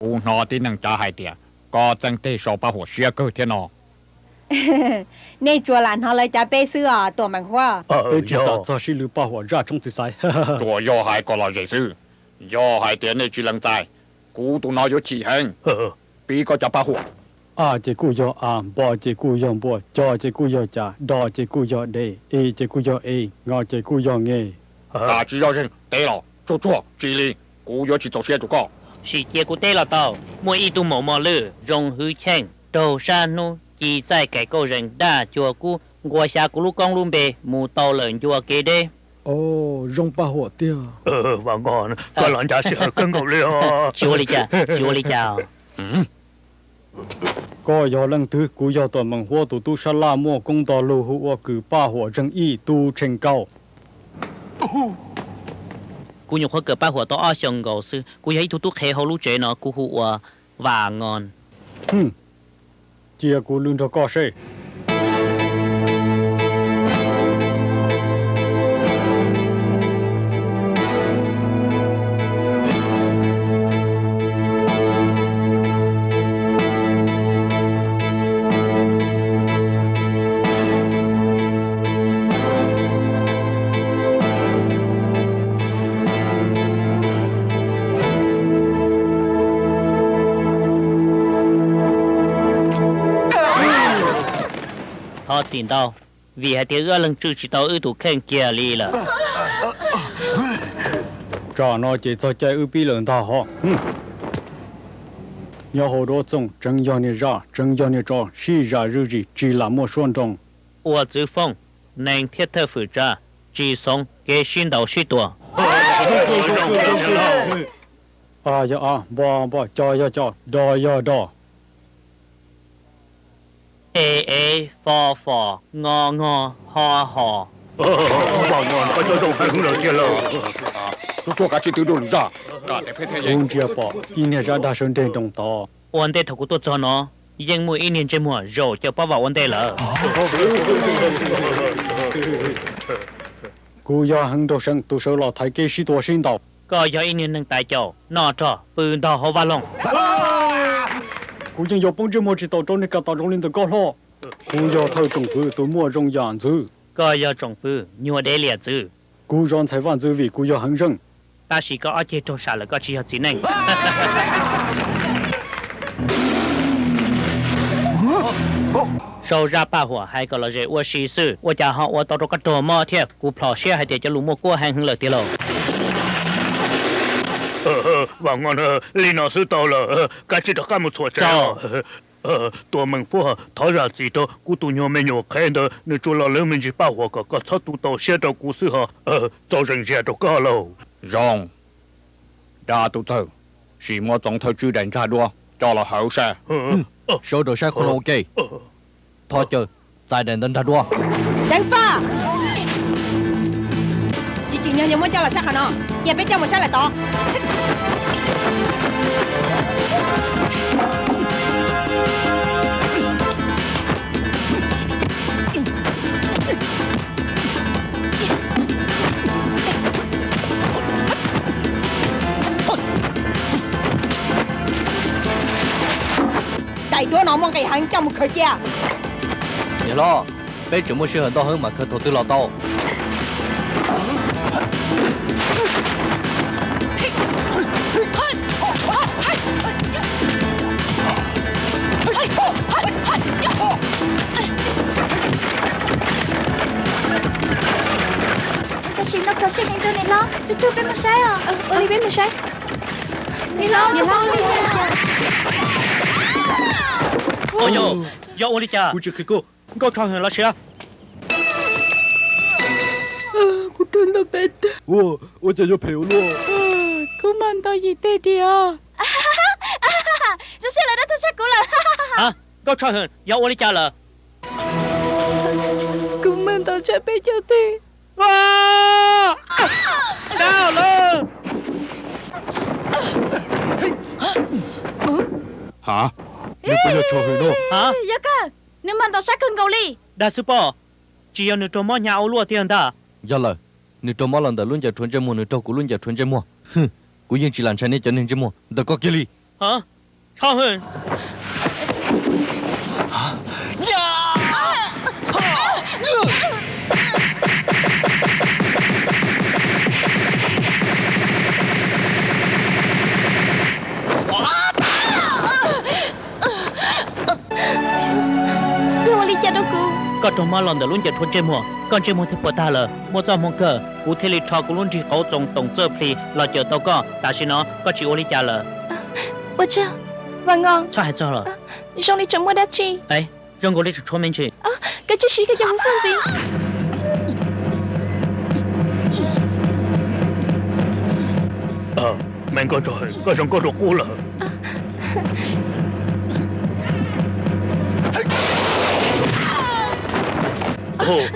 Kuv hnov tib neeg cav hais tias koj txeeb teg sau paj huam siab kawg thiab no. Nej tsuas lam hnov lawv cav peb xwb os Tuam Meem Huab. Peb tsis xav txog sib lwv paj huam zaj tshoob txiv xaiv. Tsuas yog hais kom lom zem xwb. Yog hais tias nej tsis lees txais, kuv tus no yuav chim heev. Pib koj cov paj huam. A ces kuj yog a, npo ces kuj yog npua, co ces kuj yog ca, do ces kuj yog de, e ces kuj yog e, ngo ces kuj yog nge. Tsis yog zeeg, teb los tsuag tsuag tsis li, kuv yuav tsis txaus siab rau koj. Sim cia kuv teb los tau. Muaj ib tug maum mos lwj zoo hwv cheej, raug sab hnub, ci txaij kaim kauj zees, daj cuag kub, nqua xya kuv lub koob lub npe, mus tau lawm ncua kev deb. Zoo paj huam tiag. Vam Nqos, koj los ncav sij hawm kawg nkaus li os. Tsis ua li cas, tsis ua li cas. Koj yog leej twg? Kuv yog Tuam Meem Huab tus tub sab laj muaj koob nto lug hu ua Kws Paj Huam Zeeg Ib, Tub Tsheej Kaus. Kuv nyuam qhuav kawm paj huam tau ob xyoos nkaus xwb. Kuv yog ib tug tub qhe hauv lub tsev no, kuv hu ua Vam Nqos. Cia kuv lwv nrog koj seb. Thov txim ntau, vim hais tias wb ob leeg tswj tsis tau wb tus kheej kiag li lawm. Tsam no ces txog caij wb pib lawm ntag hos. Nyob hauv duab txooj tseev yog niag zaj, tseev yog niag tsov, sib zam zuj zus tsis lam muaj suab nroo. Ua txwv foob, nees thiab thawj fwm tsa, tsis xoov kev sib ntaus sib tua. A yog a, npo npo, co yog co, do yog do. E e, fo fo, ngo ngo, ho ho. Vam Nqos, koj coj zoo heev lawm tiag lauj. Tsuag tsuag kav tsij twv dua lwm zaj. Kuv ntsia pom ib niag zaj dag sawv nreg nroos tod. Ua ntej thaum kuv tuaj txog no, yeej muaj ib niag ntsej muag zaum caum pob vam ua ntej lawm. Kuv yog Heev Nraug Seev, tus sawv los thaiv kev sib tua sib ntaus. Koj yog ib niag neeg tais caus, noj rog pw ntog hauv vaj loog. Kuv yeej yuav poob ntsej muag tsis tau rau niag ka tom zoo li ntawm koj hlo. Kuv yog thawj tsoom fwv tus muaj zoo yam ntxwv. Koj yog tsoom fwv nyuag dev liam txwv. Kuv zov ntxhais vaj ntxwv vim kuv yog Heev Zeej. Tab sis koj ob ceg raug sam lawm, koj tsis yog txiv neej. Sau zaj paj huam hais kom lom zem ua si xwb, ua cas ho ua tau rau koj raug mob thiab? Kuv plhom siab hais tias cov lus muaj kuab heev heev lawm tiag lauj. Vam Nqos, li no xwb tau lawm, kav tsij rov qab mus txhuam tsev. Tuam Meem Fuab, thov zam txim rau kuv tus nyuag me nyuam qhev ntawd, nws tsuas los lwv me ntsis paj huam kom koj txhob tu tau siab rau kuv xwb hos. Txaus zeem zias rau koj lauj. Zoo. Dab Tub Txawg, sim muab Txoov Thawj Tswb daim ntsaj duab coj los hawv saib. Sawv daws saib qhov no ua ke. Thov caw txais daim ntawv ntsaj duab. Deev Faj! Tsis tsim nyog yuav muab coj los saib qhov no, cia peb coj mus saib lawm tod. Daim duab no muaj nqis heev, coj mus khaws cia. Niam hlob, peb tseem muaj sij hawm ntau heev, mam khaws thaum twg los tau. Tam sim no kho siab heev rau niam hlob, tsuag tsuag peb mus saib os. Ua li peb mus saib. Niam hlob, niam hlob, ua li cas? Yog ua li cas? Kuv tsis qhia koj. Nkauj Tsho Hwm los sis? Kuv raug ntaus peb tag. Ua, ua cas yuav phem ua luaj? Kuv mag ntaus yim teg diam. Zoo siab lawm, dab tuag tshaj kuv lawm. Nkauj Tsho Hwm, yog ua li cas lawm? Kuv mag ntaus tshaj peb caug teg. Dab lawm. Ha, nws puas yog Tsho Hwm no? Yog kawg, nws mag ntaus sab kawg nkaus li. Dag xwb pob, tsis yog nws raug mob hnyav ua luaj tiag ntag. Yog lawm, nws raug mob los ntawm lub ncaws rhuav ntsej muag, nws raug kuv lub ncaws rhuav ntsej muag. Hwm, kuv yeej tsis lam ntshai nej cov niag ntsej muag ntawm koj kiag li. Tso hwj. Yog ua li cas rau kuv? Koj raug mob los ntawm lub ncaws rhuav ntsej muag, koj ntsej muag thiaj puas tag lawm. Muaj txoj hmoo kawg, kuv thiaj li rho kuv lub nrig qauv txoos toom txawj plhis los cawm tau koj. Tam sim no koj tsis ua li cas lawm. Ua tsaug, Vam Ngos. Txhob hais txog lawm. Zoo li tseem muaj dab tsi. Zoo nkaus li tseem tshuav me ntsis. Koj tsis siv koj cov hmoov faj ntxiv. Me nkauj, koj zoo nkauj dua qub lawm.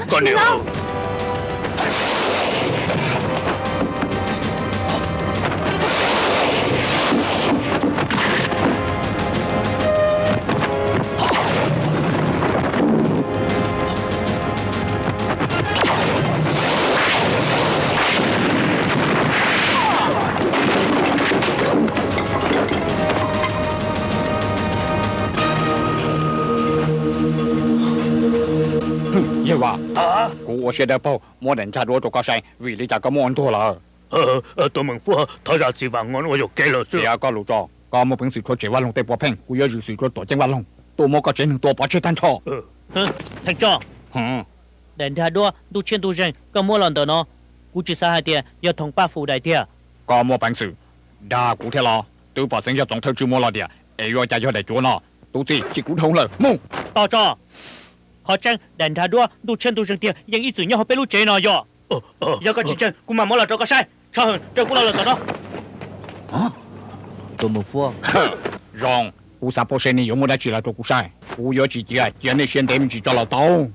Koj niam. Yawg Vam, kuv ua siab dawb paug muab daim ntsaj duab rau koj saib, vim li cas koj muaj ua ntuag lawm? Tus Meem Fuab, thov zam txim Vam Ngos ua yuam kev lawm xwb. Txiav koj lus tso, koj muaj peev xwm rhuav tshem Vaj Loog tej puav pheej, kuv yuav zwm xwm rau Tuam Ceeb Vaj Loog tuaj muab koj tsev neeg tua pov tseg tag nrho. Theej Tsoj, daim ntsaj duab ntuj tshiab ntuj zeeg koj muab los ntawm no, kuv tsis xav hais tias yog Thoom Paj Fum daim tiag. Koj muaj peev xwm dag kuv thiab los? Twb pom xeev yog Txoov Thawj Tswj muab los tiam, es yuav cas yog daim cuav no? Tus txim, tsim kuv dhau lawm, mus. Tos tso, qhov tseeb daim ntsaj duab ntuj tshiab ntuj zeeg tiag yeej ib txwm nyob hauv peb lub tsev no yog. Yog koj tsis ntseeg kuv mam muab los rau koj saib. Tso hwj, raws kuv los lawm tom no. Tus Meem Fuab. Zoo, kuv xav paub seb nej yuav muab dab tsi los rau kuv saib. Kuv yuav tsis cia, cia nej siab ntev me ntsis tso los tau.